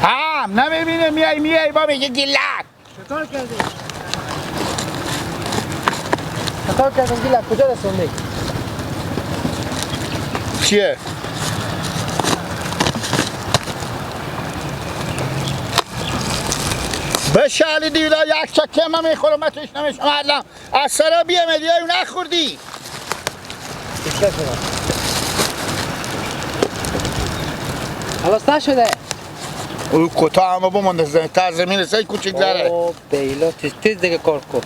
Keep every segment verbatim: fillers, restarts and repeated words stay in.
ها، نمی‌بینه، میای، میای، با میگه گیلک. چطور کردی؟ چطور کردی گیلک؟ کجا رسوندی؟ چیه؟ بشالی دیولا یک چکه من می‌خورم، من توش نمی‌شم الان. از سرا بیام دیگه اون نخوردی. خلاص نشده. او کتا همه بمانده زمین، تا زمین سعی کوچیک داره. او بیلا تیز تیز دیگه کار کن.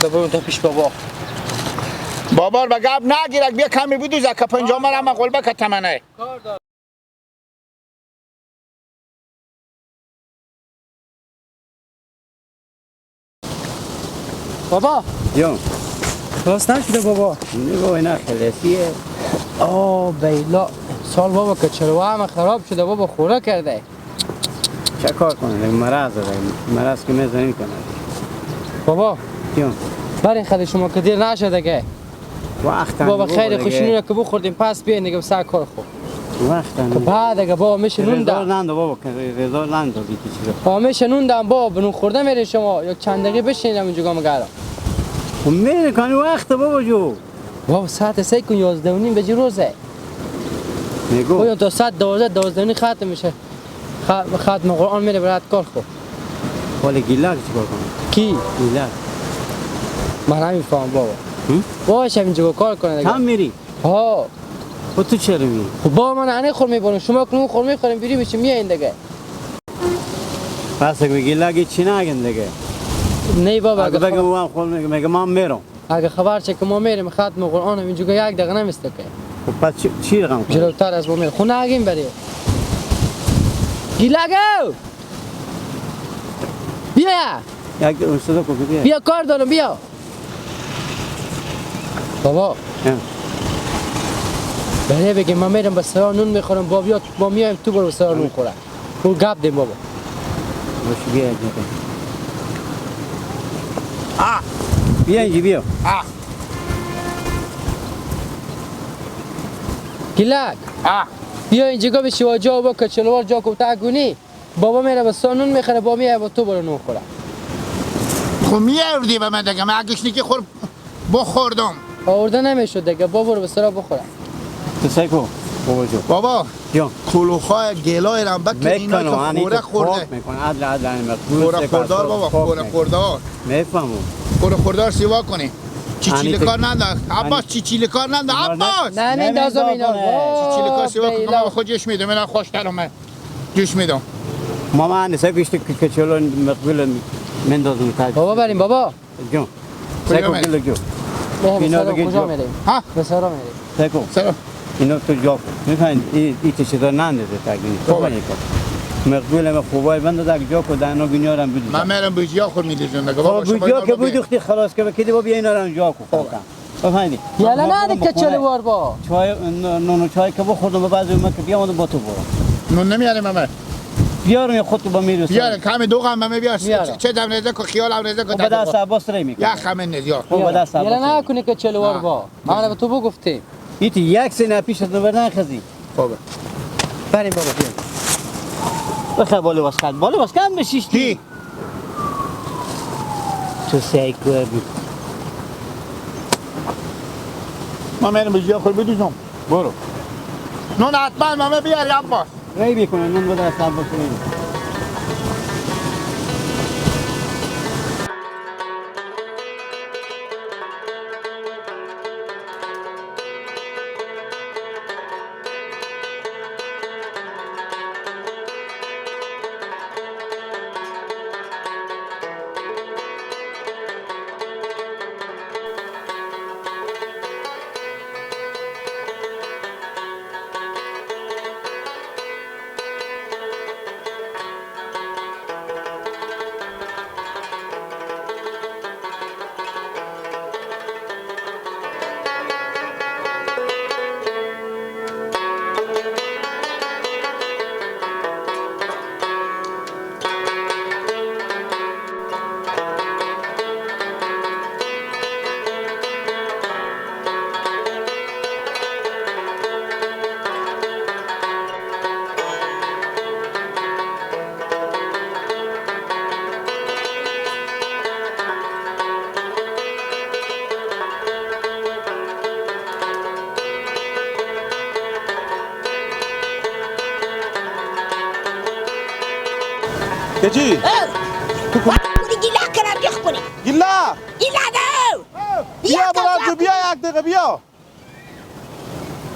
ببرون تا پیش بابا. بابا به گپ نگیرک، بیا کمی بدوز که پنجاه من هم قلبه که تمنه. بابا. جان. خلاص نشده بابا. نه بابا، اینا خلاصیه. آه، بیلا. سال بابا که چلو همه خراب شده بابا، خوره کرده. چه کار کنه؟ مرض داره. مرض که می‌زنیم کنه. بابا. جان. برین خدی شما که دیر نشده که. وقت بابا، خیلی خوشی نونه که بخوردیم، پس بیاین دیگه به سر کار خو. وقت که بعد اگه بابا میشه نون رضا دم. ننده بابا، که رضا ننده دیگه چیزا. بابا میشه نون دم بابا، به نون خورده میرین شما. یک چند دقیقه بشین همینجا گام گرم. خب میره کنی وقت بابا جو. بابا ساعت سه کن، یازده و نیم بجه روزه. میگو. خب تا ساعت دوازده، دوازده و نیم ختم می‌شه. خ-، ختم قرآن می‌ره برات کار خو. ولی گیلک چیکار کنه؟ کی؟ گیلک. من نمی‌فهمم بابا. هم؟ بابا شب اینجا کار کنه دیگه. هم میری؟ ها. و تو چرا میری؟ خب بابا من انه خور می‌برم. شما کنون خور می‌خوریم، بیری بشیم میایین دیگه. پس اگه گیلک چی نگن دیگه؟ نه بابا، اگه اگه بگم خب او هم خور میگه، میگه من میرم. اگه خبر چه که ما میریم ختم قرآن هم اینجا یک دقیقه نمیسته که. خب پس چی، چی رقم کنیم؟ جلوتر از ما میره. خونه اگیم بری. گیلگو! بیا! یک دقیقه صدا کن، بیا. بیا کار دارم، بیا. بابا. ها. بله بگیم، من میرم به سرا نون می‌خورم، با بیا، با میایم تو برو به سرا نون خوره. تو گپ دیم بابا. باش، بیا اینجا. آه. بیا اینجا، بیا. آه. گیلک. آه. بیا اینجا، گپ شیوا جا با کچلوار جا کوتاه گونی. بابا میره به سانون می‌خره، با میایه با تو برو نون خوره. خو میاوردی به من دگه، من گشنی که خور بخوردم. آورده نمی‌شد دگه، با برو به سرا بخوره. تو سیکو، بابا جو. بابا، جان. کلوخای گلای رم بکن، اینا می‌کنم، که آنی خوره که خورده. پاک می‌کنم. عدل، عدل، آنی مقبول خوره سیکو خوردار پاک بابا، خوره می‌کنم. خوردار. می‌فهمم. خوره خوردار سیوا کنی. چی آنی چیلی تو کار ننده؟ عباس، آنی چی چیلی کار ننده؟ عباس! نه، نه، نمی‌اندازم اینا. نمی‌اندازم. چی چیلی کار سیوا کنی؟ بابا. من خود جوش می‌دم، من خوش دارم من. جوش می‌دم. ماما، آنی سه گوشتی که، که چلو مقبول مندازم تا. بابا بریم، بابا. جان. کجا سیکو می‌ری؟ گل جو. به اینا سرا دیگه کجا جو. می‌ری؟ ها؟ به سرا می‌ری. سیکو. سلام. اینو تو جا کن. می‌فهمی؟ ای، ای تو چیزا ننده تقدیم. خب. تو کن. مقبول همه خوبای بند در جا کن، در اینا گنیارم بدوزم. من می‌رم بوجیا خور می‌دوزم. خب، بابا، شما بوجیا اینا که ببین. بدوختی خلاص که بکیدی، بابا، اینا رو هم جا کن. خب. بفهمیدی؟ یالا ما نه بریم دیگه بخونه. چلو وار با. چای، ن-، نون و چای که بخوردم، به بعضی اومد که بیام با تو برو. نون نمیاریم همه. بیارم یا خود تو با میرسه. بیارم، کمی دو غم همه بیار. بیارم. چه، چه دم ریزه که خیال هم ریزه که خب، به دست عباس ری می‌کنه. یا خمه نیز، یا. خب، به دست عباس ری. یالا نه کنی که چلو وار با. ما به تو بگفتیم. ایتی یک سنه پیش از نوردن خزی. خوبه. بریم بابا، بیا. بخیر، بالی واسکن. بالی واسکن به شیشتی. کی؟ تو سیکو بی. ما می‌ریم به جیا خود بدوزم. برو. نون حتماً ماما بیاری عباس. ری بیکنه، نون بده حساب بکنیم. کجی؟ او. تو کو- بابا، کونی گیلا کرم یخ کونی. گیلا؟ گیلا ده. بیا بیا، برار جو، بیا. بیا یک دقیقه بیا.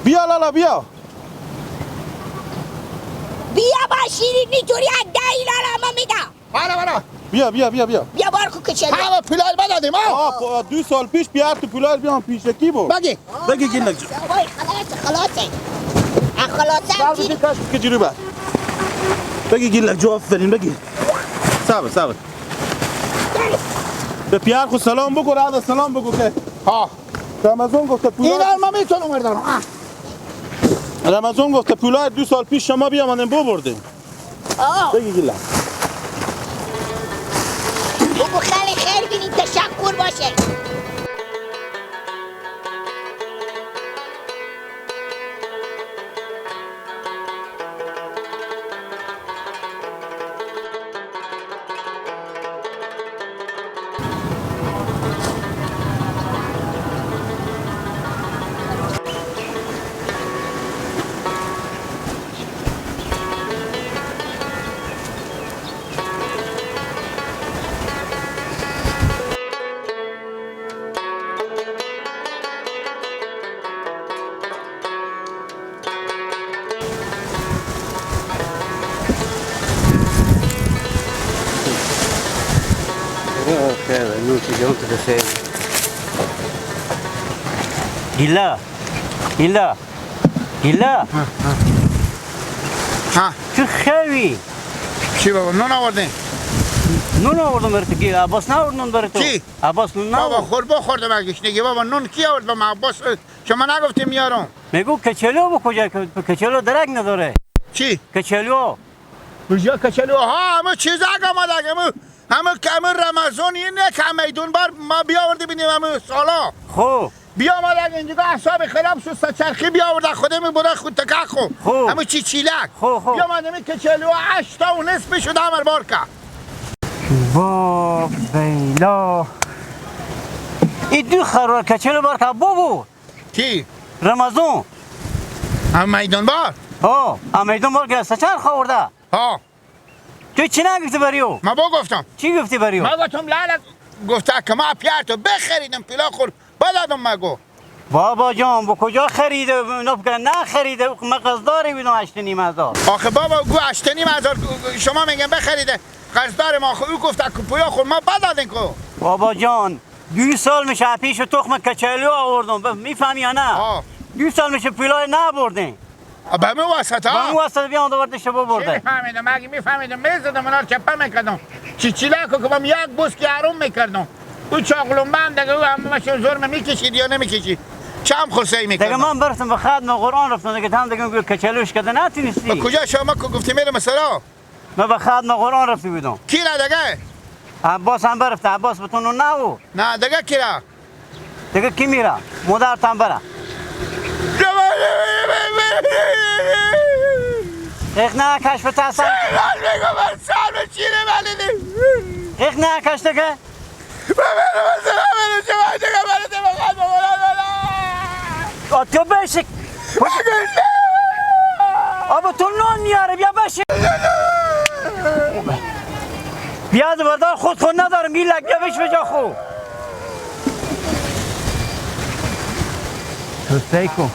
بیا لالا، بیا. بیا با شیرینی توری اگه ای لالا ما می‌دم. بارا، بارا. بیا، بیا، بیا، بیا. بیا بار کو کچل. همه پولای بدادیم، ها؟ آه، پ-، دو سال پیش پیار تو پولای بیا پیشکی بود. بگی. بگی گیلک جو. وای، خلاص، خلاصه. اه، خلاصه، بار بگی. بده کاش که جیرو بر. بگی گیلک جو، آفرین، بگی. صبر، صبر. به پیار خو سلام بگو، راد سلام بگو که. ها. رمضان گفته پولای این ما می‌تونم بردارم. آه. رمضان گفته پولای دو سال پیش شما بیامدیم ببردیم. آه. بگی گیلک. بابا خیلی خیر بینی، تشکر باشه. خیر، نوش جان تو بخیر. گیلا، گیلا، گیلا. ها، ها. ها. تو خیلی. چی بابا، نون آوردین؟ نون آوردم برای تو. گیلا، عباس نآورد نون برای تو؟ کی؟ عباس نون بابا، نآورد. خور بخوردم از گشنگی بابا، نون کی آورد بابا؟ عباس، شما نگفتیم میارم. میگو کچلو بو کجا؟ ک-، کچلو درک نداره. چی؟ کچلو. کجا کچلو؟ ها، همه چیز آماده، همه، همه که همه رمضان اینه که میدون بار ما بیاورده بینیم همه سالا. خو. بیاماده اینجا اعصاب خراب شد، سه چرخی بیاورده خودمون بوده خود تکه خو. خو. همه چی چیلک. خو، خو. بیاماده می کچلو هشت تا و نصف شده امر بار که. با بیلا. ای دو خروار کچلو بار که بو بو. کی؟ رمضان. هم میدان بار؟ ها، هم میدان بار که سه چرخ آورده. ها. تو چی نگفتی بریو؟ ما با گفتم. چی گفتی بریو؟ ما گفتم لالا گفته که ما پیار تو بخریدم پیلا خور بدادم مگو. بابا جان، بو کجا خریده؟ اونا بگن نخریده، ما قرضداری بیدم هشت و نیم هزار. آخه بابا گو هشت و نیم هزار شما میگن بخریده، قرضدار ما خو او گفته که پویا خور ما بدادن کو. بابا جان، دو سال میشه پیش تخم کچلو آوردم، ب-، می‌فهمی یا نه؟ آه. دو سال میشه پولای نبردیم. به همین واسطه؟ به همین واسطه بیان دوباره دشته ببرده. چی می‌فهمیدم؟ اگه می‌فهمیدم می‌زدم اونا رو چپه می‌کردم. چی چیلاکو که بم یک بوس که آروم می‌کردم. او چاقلومبه هم دیگه او همه مشه زور می‌کشید یا نمی‌کشید؟ چم خو سعی می‌کردم. دیگه من برفتم به ختم قرآن رفتم دیگه، هم دیگه کچلوش کده نتونستی. به کجا شما که گفتی میرم سرا؟ من به ختم قرآن رفته بودم. کی را دگه؟ عباس هم برفته، عباس بتون نو نو. نه، دگه کی را؟ دگه کی میره؟ مادر تان بره. ایخ نه کش به تاسر. ایخ نه کش دگه. آ، تو بشک. آبا تو نان میاره، بیا بشک. بیا دوباره خود خود ندارم، این لگه بش به جا خو. تو سعی کن.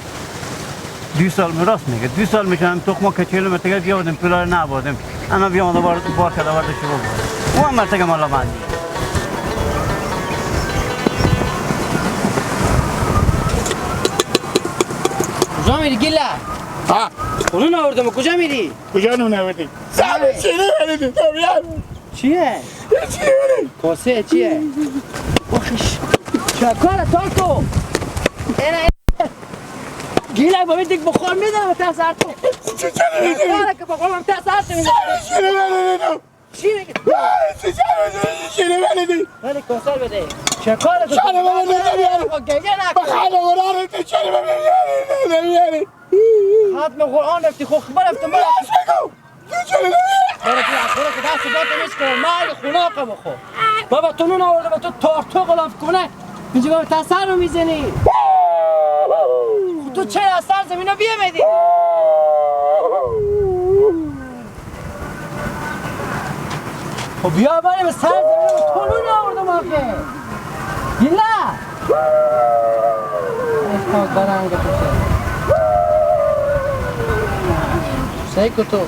دو سال می راست میگه، دو سال میشه هم تخم کچلو متگه بیاوردم، پولا رو نبردم. اما بیام بار، بار کده بردش ببرم. او هم مرتگه مالا بندی. کجا میری گیله؟ ها. خونو ناوردم، کجا میری؟ کجا نو نوردی؟ سر شیری ولی تو بیا. چیه؟ چیه؟ کاسه چیه؟ بخش. چه کار تار تو؟ اینا، اینا. گیلک بابی دیگه بخور می‌دم تا سر تو. چه چه چه کار که بخور تا سر تو؟ سر شیری ولی تو. چی می‌گی؟ چه چه چه شیری ولی تو. ولی کاسه بده. چه کار تو؟ چه ولی تو بیاری؟ با گریه نکن. بخاله وراره تو چه ولی تو بیاری؟ ختم قرآن رفتی، خو خبر رفتی، ما. برو تو اخوره که دست دات نیست که من خوناقه بخو. بابا تو نون آورده به تو تارتو غلاف کنه. اینجا بابا تا سر رو می‌زنی. تو چرا از سر زمین رو بیه میدی؟ خب بیا بریم سر زمین، تو نون آوردم آخه. گیلا. اش پاک برنگ تو. سی کو تو.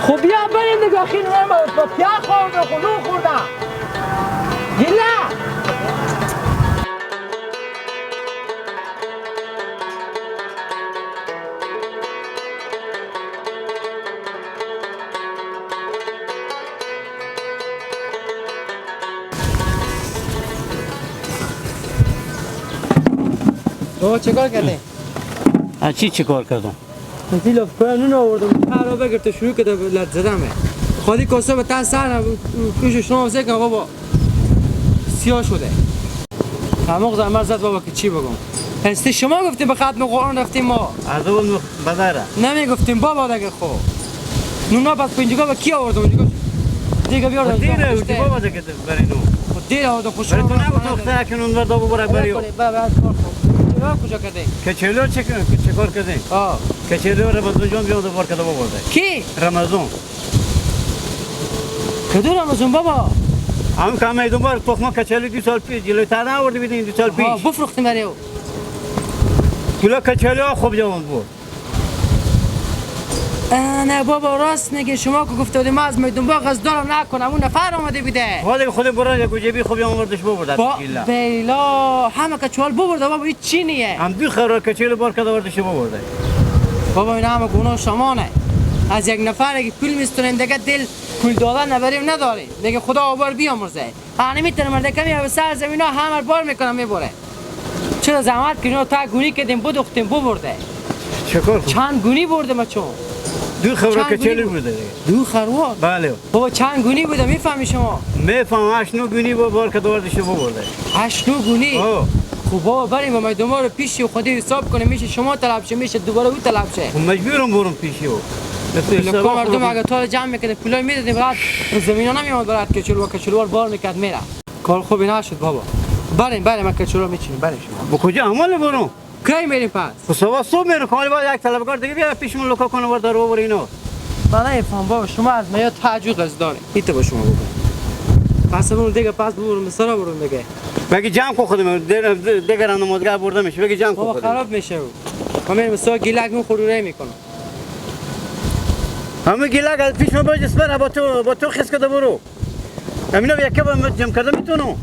خب بیا بریم دیگه، خیلی نمه، با پیا خورده، خلو خورده. گیلا. بابا، چه کار کردی؟ ها، چی چه کار کردم؟ زیلا فکر نون آوردم، هر رو بگرد شروع کرده به لرز زدن. خودی کاسه به تن سر نبود، کش شما زه کن بابا. سیاه شده. همه زحمت زد بابا که چی بگم. استی شما گفتیم به ختم قرآن رفتیم ما. از اون بداره. نمی‌گفتیم بابا دگه خو. نونا بعد پنجگاه به کی آوردم؟ اونجا دیگه بیار. دیره، اونجا بابا دگه بری نو. خب دیر آوردم، خوش برای تو آمد. نگفت دختر که نون بردا ببره بری. بابا، بابا، کار کن. چرا کجا کردی؟ کچلو چه کن؟ چه کار کردی؟ آه. کچلو رمضان جان بیاد بار کده ببرده. کی؟ رمضان. کدوم رمضان بابا؟ هم که میدون بار تخمه کچلی دو سال پیش، جلوی تر نآورده بیدین دو سال پیش. آه، بفروختیم برای او. کلا کچلی ها خوب جوان بود. اه، نه بابا، راست میگه. شما که گفته بودیم ما از میدون باغ از دارم نکنم، اون نفر آمده بیده. حالا که خود برای یک جیبی خوب آوردش ببرده. با بیلا. بیلا، همه کچوال ببرده بابا، هیچ چی نیه. هم دو خروار کچلی بار کده آوردش ببرده. بابا، این همه گناه شما نه. از یک نفر که پول میستونیم دیگه دل پول دادن نبریم نداریم. دیگه خدا آبار بیامرزه. هنه می‌تونه مرده کمی به سر زمین ها همه بار می‌کنه می‌بره. چرا زحمت کشیدیم، تا گونی کردیم، بدوختیم، ببرده. چه کار کنم؟ چند گونی برده ما چون؟ دو خروار چند گونی کچلی برده دیگه. دو خروار؟ بله. بابا، چند گونی بوده می‌فهمی شما؟ می‌فهم، هشت نو گونی با بار که دوردش ببرده. هشت نو گونی؟ آه. خب بابا، بریم با میدون رو پیشی خودی حساب کنه، می‌شه شما طلب شه، می‌شه دوباره او طلب شه. خب مجبورم برم پیشی او. لکه مردم اگه تا رو جمع می‌کرده، پولای می‌دادیم، بعد زمین ها نمی‌آمد برات کچلوار، کچلوار بار می‌کرد می‌رفت. کار خوبی نشد بابا. بریم، بریم، من کچلو می‌چینیم، بریم شما. با کجا عمل برم؟ کی می‌ریم پس؟ خب سبا صبح می‌رم، خالی باید یک طلبکار دیگه بیاره پیشمون لکا کنه ور در ببر اینو. من نمی‌فهمم بابا، شما از من یا تعجب قرض داریم. این تو با شما بگم. پس برون دیگه، پس برون به سرا برون دیگه. بگی جمع کو خودم، دیگه، دیگه رندم دیگه برده می‌شه. بگی جمع کو بابا خودم. خراب می‌شه او. من می‌رم سا گیلک می‌خورم، ری می‌کنم. همه گیلک از پیش من بجس بره، با تو، با تو خیس کده برو. امینا یک کبا جمع کرده می‌تونم.